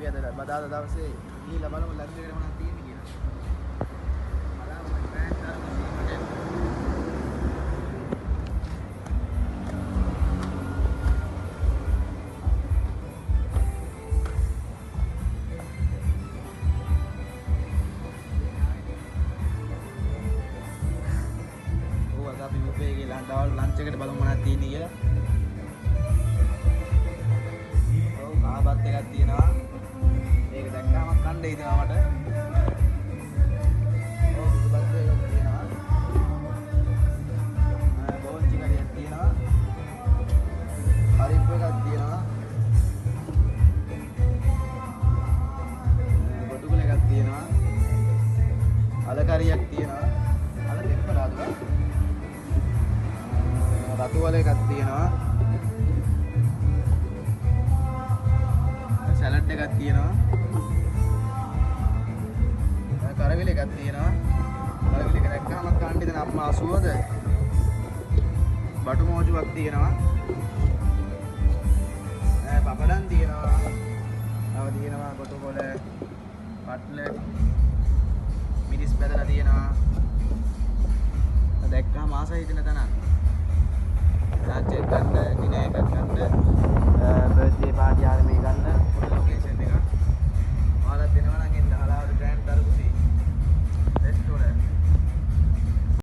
අපි අද බදාදා දවසේ ගිහිල්ලා බලමු ලන්ච් එකට මොනවද තියෙන්නේ කියලා. බලමු පෑන් දාලා සීමට. ඔව්, අද අපි බුෆේ එකේ දවල් ලන්ච් එකට බලමු මොනවද තියෙන්නේ කියලා. ඔව්, කහබත් එකක් තියෙනවා. මේක දැක්කම කන්න හිතෙනවා මට. ඔව්, සුදු බත් එකක් තියෙනවා. බෝංචි කරියක් තියෙනවා. පරිප්පු එකක් තියෙනවා. ගොඩුකුල එකක් තියෙනවා. අල කරියක් තියෙනවා. අල දෙප්පලාද බං? රතු වල එකක් තියෙනවා. සැලඩ් එකක් තියෙනවා. කරවිල එකක් තියෙනවා. කරවිල එක දැක්කම කන්න හිතෙන අම්මා අසුවද? බටු මෝජුවක් තියෙනවා. පපඩම් තියෙනවා. තව තියෙනවා කොටු කොළ, කට්ලට්, මිරිස් බැදලා තියෙනවා. දැක්කම ආසයි හිතෙන තැනක්. ලන්ච් එක ගන්න, ඩිනර් එකක් ගන්න.